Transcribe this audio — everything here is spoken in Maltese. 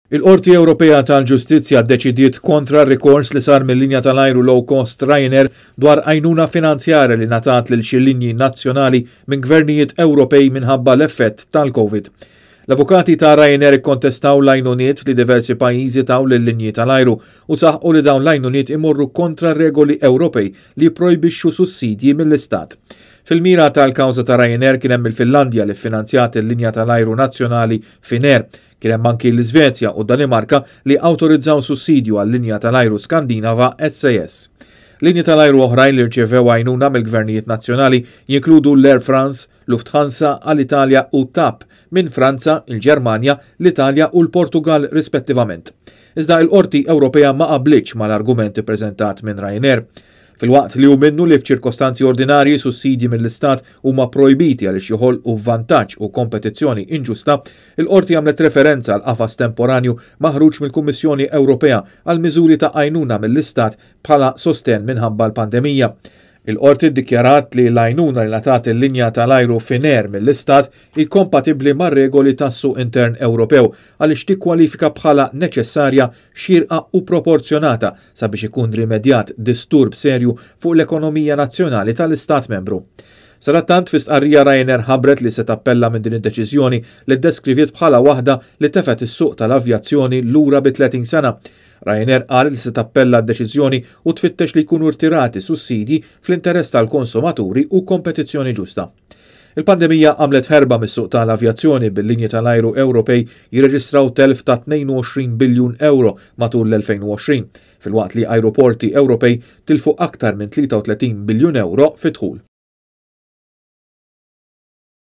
Il-Qorti Ewropea tal-Ġustizzja ddeċidiet kontra r-rikors li sar mil-linja tal-ajru low cost Ryanair dwar għajnuna finanzjarja li ngħatat lil xi linji nazzjonali minn gvernijiet Ewropej minħabba l-effett tal-Covid. L-avukati ta' Ryanair ikkontestaw l-għajnuniet li diversi pajjiżi taw lil-linji tal-ajru u saħqu li dawn l-għajnuniet imorru kontra regoli Ewropej li jipprojbixxu sussidji mill-Istat. Fil-mira tal-kawża ta' Ryanair kien hemm il-Finlandja li ffinanzjat il-linja tal-ajru nazzjonali Finnair. Kien hemm anki l-Iżvezja u d-Danimarka li awtorizzaw sussidju għal-linja tal-ajru Skandinava SAS. Linji tal-ajru oħrajn li rċevew għajnuna mill-gvernijiet nazzjonali jinkludu l-Air France, Lufthansa, Alitalia u TAP minn Franza, il-Ġermanja, l-Italja u l-Portugall rispettivament. Iżda l-Qorti Ewropea ma qablitx mal-argument ippreżentat minn Ryanair. Filwaqt li hu minnu li f'ċirkostanzi ordinarji sussidji mill-Istat huma projbiti għaliex joħolqu vantaġġ u kompetizzjoni inġusta, il-Qorti għamlet referenza għall-qafas temporanju maħruġ mill-Kummissjoni Ewropea għal miżuri ta' għajnuna mill-Istat bħala sostenn minħabba l-pandemija. Il-Qorti ddikjarat li l-għajnuna li ngħatat il-linja tal-ajru Finnair mill-Istat hi kompatibbli mar-regoli tas-suq intern Ewropew għaliex tikkwalifika bħala neċessarja, xierqa u proporzjonata sabiex ikun rimedjat disturb serju fuq l-ekonomija nazzjonali tal-Istat Membru. Sadattant, fi stqarrija Ryanair ħabbret li se tappella minn din id-deċiżjoni li ddeskriviet bħala waħda li tefgħet is-suq tal-avjazzjoni lura bi 30 sena. Ryanair qalet li se tappella d-deċiżjoni u tfittex li jkunu rtirati sussidji fl-interess tal-konsumaturi u kompetizzjoni ġusta. Il-pandemija għamlet ħerba mis-suq tal-avjazzjoni bil-linji tal-ajru Ewropej jirreġistraw telf ta' 22 biljun ewro matul l-2020, filwaqt li ajruporti Ewropej tilfu aktar minn 33 biljun ewro fi dħul.